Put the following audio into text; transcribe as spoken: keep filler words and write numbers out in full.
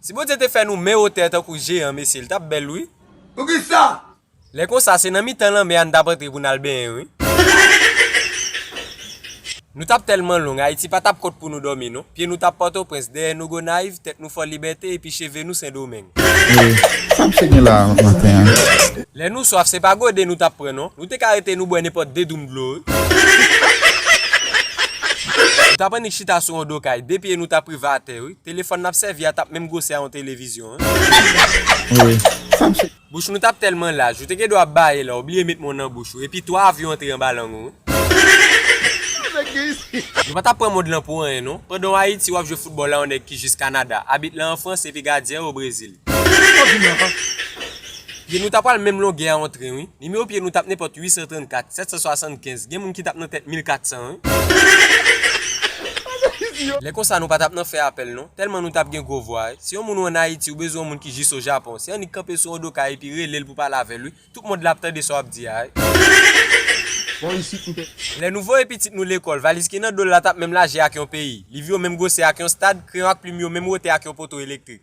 Si Bondye te fè nou men wotè tankou jeyan, mesye, li t ap bèl, wi. Poukisa? Lè konsa, se nan mitan lanmè a n t ap antre pou n al benyen, wi. Nou t ap tèlman long, Ayiti pa t ap kont pou nou dòmi, non. Pye nou t ap Pòtoprens, dèyè nou Gonayiv, tèt nou Fò Libète, epi cheve nou Sendomeng. Sa misye gen la maten an? Lè nou swaf, se pa gode nou t ap pran, non. Nou te ka rete nou bwè nenpòt de doum dlo, wi. Nou t ap annik chita sou yon do kay, de pye nou t ap rive atè, wi. Telefòn n ap sèvi a t ap menm gwosè a yon televizyon, wi. Wi. Sa misye Bouch nou t ap tèlman laj, ou te gen dwa ap baye la, ou bliye met men w nan bouch ou, epi twa avyon antre anba lang ou, wi. Nou pa t ap pran mond lan pou anyen, non. Pandan w Ayiti, w ap jwe foutbòl a yon nèg ki jis Kanada, abit la an Frans, epi gadyen an o Brezil. Pye nou ta pral menm longè a yon tren, wi. Nimewo pye nou t ap nenpòt uit san trannkat, sèt san swasannkenz, gen moun ki t ap nan tèt mil katsan, wi. Lè konsa, nou pa t ap nan fè apèl, non. Tèlman nou t ap gen gwo vwa, wi. Si yon moun ou ann Ayiti, ou bezwen yon moun ki jis o Japon, se annik kanpe sou yon do kay epi rele l pou pale avè l, wi. Tout mond la ap tande sa w ap di a, wi. Lè nou voye pitit nou lekòl, valiz ki nan do l la t ap menm lajè ak yon peyi, liv yo menm gwosè ak yon stad, kreyon ak plim yo menm wotè ak yon poto elektrik.